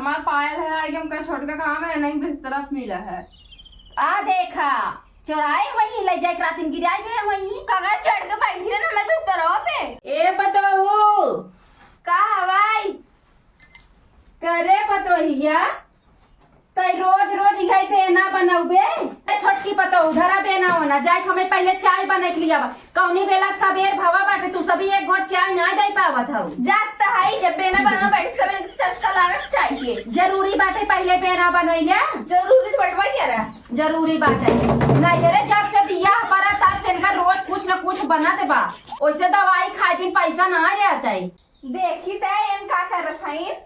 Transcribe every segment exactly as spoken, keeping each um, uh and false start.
हमार पायल हेराइ गै, हमका छोटका कहाँ में नहीं बिस्तरा मिला है। आ देखा, चोराए वही ले जाए, रात में गिराए दे वही। कगर चढ़ के बैठी रहे ना हमारे बिस्तरवा पे। ए पतोहू। का हवाई? करे पतोहिया, तै रोज रोज इहै बेना बनौबे? ए छोटकी पतोहू, धरा बेना ओना, जाए के हमें पहिले चाय बना के लियावा। कौनी बेला सबेर भवा बाटे, तू सभी एक घोट चाय ना दे पावत हऊ। जात त हई, जब बेना बनवा बैठ तब इनके चस्का लागत चाहिए। जरूरी बाटे पहिले बेना बनैले? जरूरी तो बटवा क्या रहा? जरूरी बाटे। नहीं रे, जब से बियाह पड़ा तब से इनका रोज कुछ न कुछ बनत बा। ओइसे दवाई खाए बिन पैसा ना रहत है। देखी त एन का करत हईन।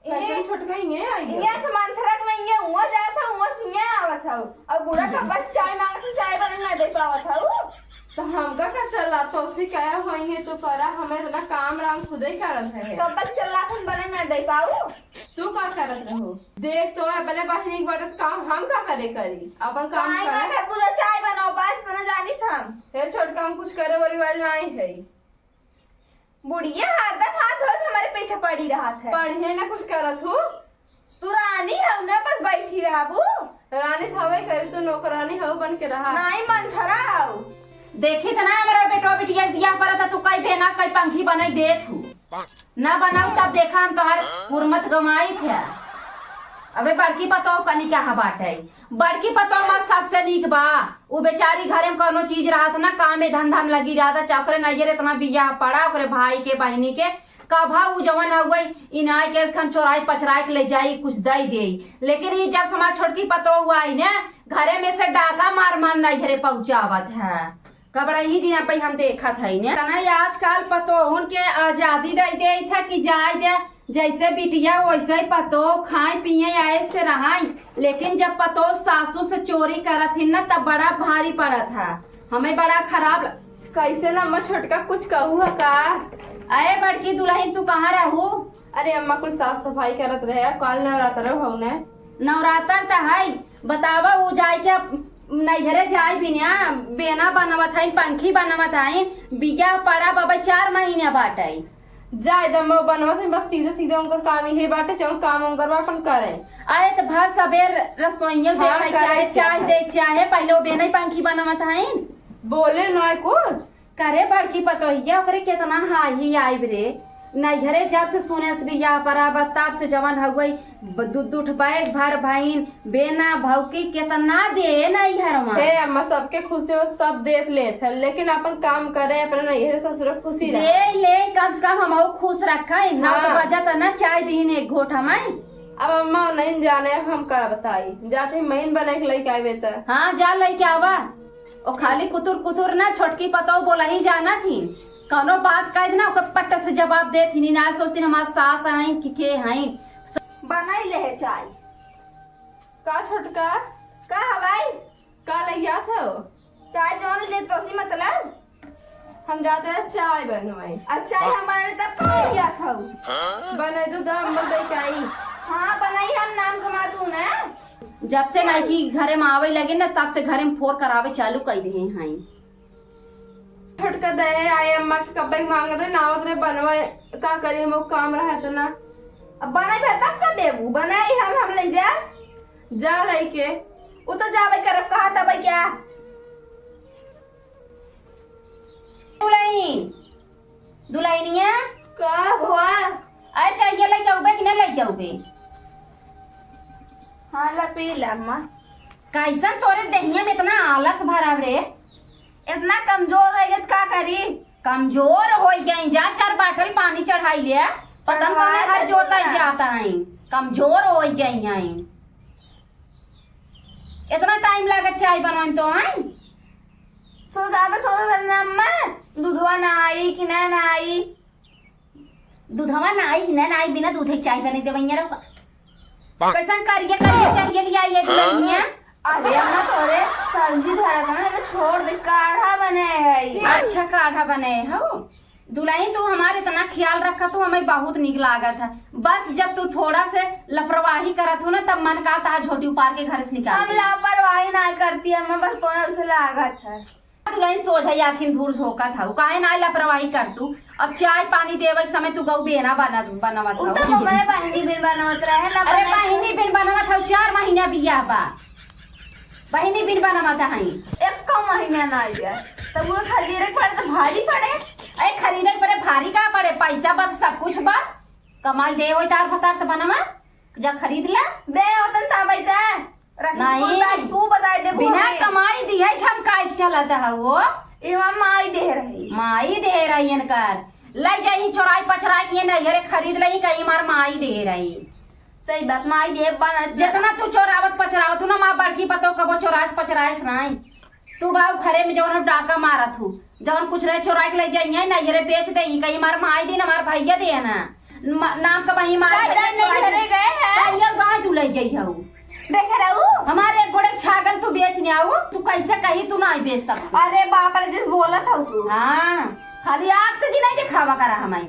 कैसन इहे छोटका इहे आई गया? इहे से मंथरा के मैं इहे उहाँ जात हूँ, उहाँ से इहे आवत हूँ। अब बूढ़ा का बस चाय मांगत हूँ, चाय बने ना दे पावत हूँ। तो हमका का चला, तो उसी कहे होइहे तो करा, हमें इतना काम राम खुदे करत है। तो बस चला, हम बने ना दे पाऊ। तू का करत रहो? देख तो अपने बहिनी के बाटे काम हम का करे करी, अपन काम काहे करे। ना कर पूजा, चाय बनाओ, बस इतना जानी था। हे छोटका, हम कुछ करे वाली वाली नहीं है। बुढ़िया हरदम हाथ धोए के हमारे पीछे पड़ी रहत है। पढ़े ना कुछ करत हूँ। तू रानी हऊ ना, बस बैठी रहबू। रानी तो हवे करी, तू नौकरानी हऊ, बन के रहा। नाई मंथरा हऊ। देखी त ना हमरा बेटवा बिटिया के बियाह परत है, तू कई बेना कई पंखी बनाई देत हूँ। ना बनाऊ तब देखा हम तोहार हुरमत गमाई थे। अबे बड़की पतोह कनी कहाँ बाटे? बड़की पतोह मत सबसे नीक बा। उ बेचारी घरे में कौनो चीज रहत ना, कामे धंधा में लगी रहत, चाहे ओकरे नैहरे इतना बियाह पड़ा, ओकरे भाई के, बहिनी के, कभा उ जवन हउवे, इनाय के हम चोराई पचराई के ले जाई, कुछ दई देई। लेकिन ई जब से हमार छोटकी पतोह आई ने, घरे में से डाका मार मार नैहरे पहुँचावत है। कबड़ही जिया पे हम देखत हई ने। तना आजकल पतोहुन के आजादी दे देत है कि जाए दे, जैसे बिटिया वैसे ही पतोह, खाए पिए ऐश से रहाई। लेकिन जब पतोह सासू से चोरी करत हिन ना, तब बड़ा भारी पड़त है, हमें बड़ा खराब ल- कैसे ना अम्मा, छोटका कुछ कहू है का? अरे बड़की दुलहिन, तू कहाँ रहू? अरे अम्मा, कुल साफ सफाई करत रहे, कल नवरात्र हो ने। नवरात्र त है, बतावा, उ जाए के नैहरे जाए बिना, बेना बनावत हईन, पंखी बनावत हईन, बिया पड़ा बाबा चार महीने बाटे। जाए दे, मऊ बनवत हईन, बस सीधे सीधे उनकर काम इहे बाटे, जौन काम उनकर बा, अपन करे। आए त भर सबेर रसोइयों हाँ, देखे, करे चाहे के चाय चाहे। दे, चाहे पहिले वो बेना ही पंखी बनावत हईन। बोले ना कुछ। करे बड़की पतोहिया, ओकरे केतना हाही आइब रे। नैहरे जब से सुने से बियाह परा बा, तब से जवन हउवे, ब-, दू, दू ठो बैग भर भईन, बेना भौकी केतना दे नैहर में। हे अम्मा, सबके खुशी हो, सब देत लेत है, लेकिन अपन काम करे, अपने नैहर ससुर खुशी रहे। दे ले, कम से कम हमहू खुश रखे, ना तो हाँ। बजत ना चाय दीन एक घोट हमें। अब अम्मा नहीं जाने, अब हम का बताई, जाते ही महीन बने के लेके आवे त। हाँ, जा लेके आवा। ओ खाली कुतुर कुतुर ना, छोटकी पतोह बोलही जानत ही, कौनो बात कह देना, ओकर पट्ट से जवाब देत ही, ना सोचती हमार सास हईन कि के हईन। बनाई ले है चाय। का छोटका? का हवाई? का लइयात हो? चाय जौन ले तोसी मतलब? हम जात रहे चाय बनवाई। अच्छा, हम बनाने तब तो लइयात हो। बने दो, दो हम लोग दे के आई। हाँ, बनाई, हम नाम कमा तू ना। जब से नइकी घरे में आवे लगे ना, तब से घरे में फोर करावे चालू कर दिए हैं। छोटका दे आए अम्मा के कब्बे मांग रहे, नावत रहे बनवाए, का करी, हम काम रहे तो ना। अब बनाई भाई तब का देबू, बनाई हम, हम ले जा। जा लइके। उ तो जाबे करब, कहा तब क्या? दुलहिन, दुलहिनिया। का भवा? अरे, चाहिए लेके आउबे कि ना लेके आउबे? हाँ, ला पी ला, अम्मा। कैसन तोरे देहिया में इतना आलस भरा रे? इतना कमजोर है, ये का करी? कमजोर हो जाई, जा चार बाटल पानी चढ़ाई ले। पता न चढ़वा कौन हर देती जोता ना। जाता है, कमजोर हो जाई हैं। इतना टाइम लागत चाय बनावे तो हैं? सोचा में सोचा था ना अम्मा, दूधवा ना आई कि ना, ना आई। दूधवा ना आई कि ना, ना आई, बिना दूधे चाय बने देवैया रहो। कैसन करिया करिया चाहिए लिया ये दुल्हनिया? अरे अम्मा, तोरे सब्जी धरत है ना, छोड़ दे, काढ़ा बने है। अच्छा, काढ़ा बने हो। दुल्हन, तू हमार इतना ख्याल रखत हो, हमें बहुत नीक लागत है। बस जब तू थोड़ा से लापरवाही करत हो ना, तब मन का तहा झोटी उपार के घर से निकाल हम दे। लापरवाही ना करती है, हमें बस तोरा से लागत है। तुलई सोझ है, आँखिन धूर झोंकत हऊ, काहे ना लापरवाही कर तू? अब चाय पानी देवे के समय तू गऊ बेना बनत, बनवत उ हऊ। तो हमारे बहिनी बिन बनवत रहे ना, अरे बहिनी बिन बनवत हऊ, चार महीना बियाह बा, बहिनी बिन बनवत हई। एक महीना ना आइए, तब वो खरीदे के पड़े तो भारी पड़े। अरे खरीदे के पड़े, भारी का पड़े, पैसा बा तो सब कुछ बा। कमाई दे होई तार भतार त बनवा, जा खरीद ला। दे होतन त बैठा। रख नहीं। तू बताई, तू बताई दे बिना भूमि। कमाई दिए झमकाई के चलत है वो। इमा माई दे रही। माई दे रही इनकर। ले जाई चोराई पचराई के ये नैहरे खरीद लई, कहीं मार माई दे रही। सही बात, माई दे बना। जितना तू चोरावत पचरावत हूँ ना, माँ बड़की पतो कबो चोराइस पचराइस नहीं। तू बाऊ घरे में जवन डाका मारत हूँ, जवन कुछ रहे चोराई के ले जाइए ना, ये रे बेच दे, कहीं मार माई दे ना, मार भैया दे ना। म-, नाम का बही मार का भैया जाने चोराई के घरे गए हैं? कहियो गाय तू ले जाई हऊ। देखे रहू? हमारे एक गोड़े छागल तू बेच नहीं आऊ, तू कैसे कही तू नहीं बेच सकती। अरे बाप रे, जिस बोलत हऊ तू। हाँ, खाली आँख से जी नहीं दिखावा करा हमाई।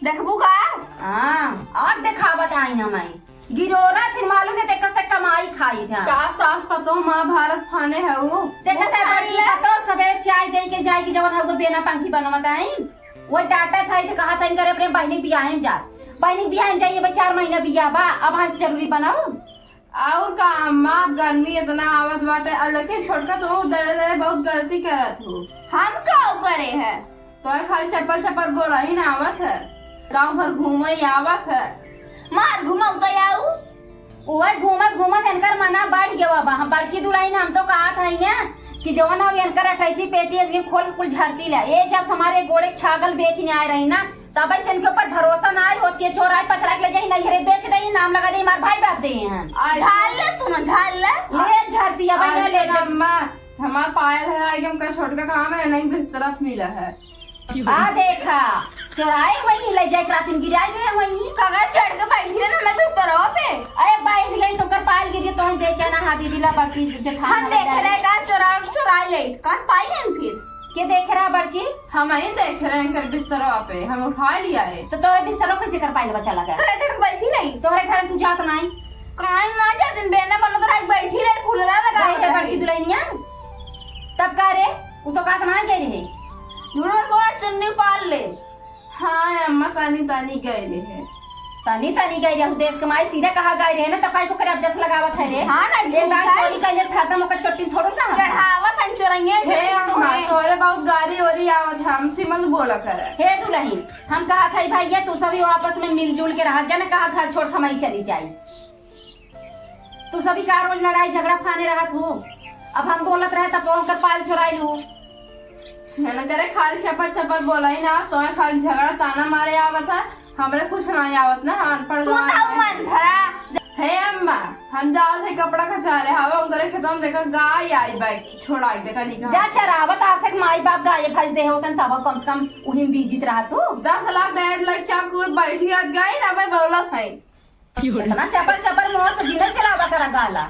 देखबू का? हाँ, आँख देखावत आई हमाई। गिरोरा थिन मालूम है, देखा से कमाई खाई था। का सास पतोह महाभारत फाने है वो? देखा से बड़की पतोह सबेरे चाय दे के जाए कि जवन हऊ बेना पंखी बनवत आई। वो डांटत है तो कहा था इनकर अपने बहिनी के बियाहे में जा। बहिनी के बियाहे में जाइए, बस चार महीना बियाह बा, अब आज जरूरी बनाऊ। और का अम्मा, गर्मी इतना आवत बाटे, और लेकिन छोटका तो दरे दरे बहुत गलती करत हो। हम का करे है? तो खाली चप्पल चप्पल बोला ही ना आवत है, गाँव भर घूमे ही आवत है। मार घुमाऊ तो आऊ। ओए घूमत घूमत इनकर मना बढ़ गया बा। हम बड़की दुल्हन हम तो कहत हई ना कि जवन हो इनकर अटैची पेटी इनके खोल कुल झरती ले। ये जब हमारे गोड़े के छागल बेच नहीं आए रही ना, तब से इनके ऊपर भरोसा ना आई होत के चोराई पचराई के ले जाई, नहीं घरे बेच दे, नाम लगा दे, मार भाई बाप दे हैं। आज झाल ले तू ना, झाल ले। ले झरती है भैया, आज ले ना जा। अम्मा, हमार पायल है, आगे हमका छोटका काम है, नहीं बिस्तरा मिला है। आ देखा, चोराए वही ले जाए, रात में गिराए रहे वही। कगर चढ़ के बैठी रहे ना हमारे बिस्तरवा पे। अरे बैठ गई तो कर पायल गिरी, तो हम देखे ना, हाँ दीदी ला बड़की जेठान हम हमारे देख जाए। रहे का चोरा, चोरा ले, कहाँ से पाई गए फिर? के देख रहा बड़की? हम ही देख रहे हैं कर बिस्तरवा पे, हम उठा लिया है। तो तोरे बिस्तरवा कैसे कर पायल बचा लगा? तो ऐसे तो बैठी नहीं। तोरे घर तू जात नहीं। काहे ना जात, दिन बेना बनत रहा, बैठी रहे, फुलरा लगा गई है रहे। बड़की दुल्हनिया। तब का रे, उ तो कहत ना गए रहे। झूठ मत बोला, चुन्नी पाल ले। हाँ अम्मा, तनी तनी गए रहे। तनी तनी गए रहे, देश के माई सीधे कहा गए रहे ना, तब काहे को करे अब जस लगावत है रे। हाँ ना, एक दाल झूठा। चोरी कइले, हरदम ओकर चोटी थोड़ू कहा। चढ़ावत है चोरैया, हे चोरैया अम्मा, है। तोरे बहुत गारी ओरी आवत है, हमसे मत बोला करे। हे दुल्हन, हम कहा था भैया, तू सभी आपस में मिलजुल के रहा, जन कहा घर छोड़ के हम ही चली जाई। तू सभी का रोज लड़ाई झगड़ा फाने रहत हो। अब हम बोलत रहे तब ओकर पाल चुराई लू। है ना करे खाली चपर चपर बोला ही ना, तो खाली झगड़ा ताना मारे आवत है, हमरे कुछ नहीं आवत ना, हम अनपढ़ तू गवार तो हैं। मन धरा। हे अम्मा, हम जात है कपड़ा खचारे, हवा उनकरे खेतवा में देखा गाय आई बाई छोड़ा के देखा निकाल। जा चरावत आसक माई बाप गाय भैंस दे होतन तब कम से कम उही में बीजित रहा तू। दस लाख दहेज लग चाप के बैठी आत गई ना, मैं बोलत है। इतना चपर चपर मोर तो जिंदगी चलावा करा गाला।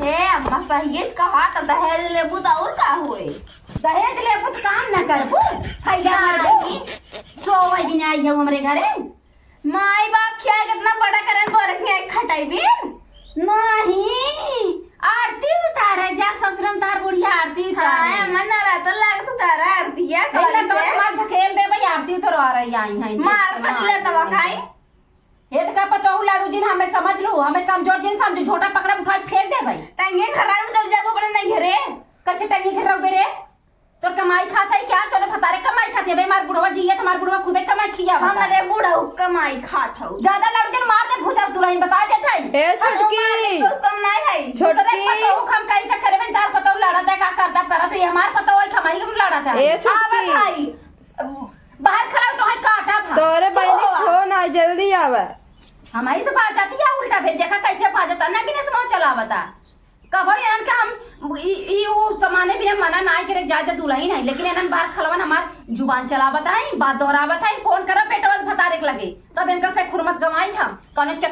हे अम्मा, सहियत कहा त दहेज लेबू त और का होए? दहेज लेबू त काम न करबू? फैला मर नहीं। जाई। सो वही बिना आई है हमरे घरे। माई बाप क्या कितना बड़ा करन तो रखने एक खटाई बिन? नहीं, आरती उतारे जा ससुरम तार बुढ़िया आरती उतारे। हाँ, अम्मा ना रहता लागत उतारा आरतिया कौन से? मार ढकेल दे भाई, आरती उतरवा रही आई है। मार पकड़े तवा खाई। हे त का पतोहू लाडू जिन हमें समझ लू, हमें कमजोर जिन समझू, झोटा पकड़ा उठा के फेंक दे भाई। टंगे खराब कर जाबो अपने नहीं घरे। कैसे टंगे खराब रे? तोर कमाई खात है क्या? तोरे भतारे कमाई खात है बे? हमार बुढ़वा जियत, हमार बुढ़वा खुदे कमाई खिया बता। हमरे बुढ़ऊ कमाई खात हऊ। ज्यादा लाडू जिन मार दे भूजा दुल्हन बता देत है। ए हम छोटकी। मार दे दोस्त हम नहीं है। छोटकी। दूसरे पतोहू हम कहीं तक करे बे, तार पतोहू लड़ा था, का करता करत है, हमार पतोहू है, कमाई हम लड़ा था। ए छोटकी। आवत है। बाहर खड़ा हो तो है काटा था। तोरे बहिनी हो। फोन आ, जल्दी आवा। हमारी से बात जाती है उल्टा, फिर देखा कैसे बात जाता ना कि नहीं समझ चला बता। कबो यार का हम ई, ई ऊ समाने बिना मना ना करे जाए तो दुल्हन है, लेकिन एनन बाहर खलवन हमार जुबान चलावत है, बात दोहरावत है, फोन करब बेटवा भतारे के लगे, तब इनका से खुरमत गवाई था, कौनो चक्कर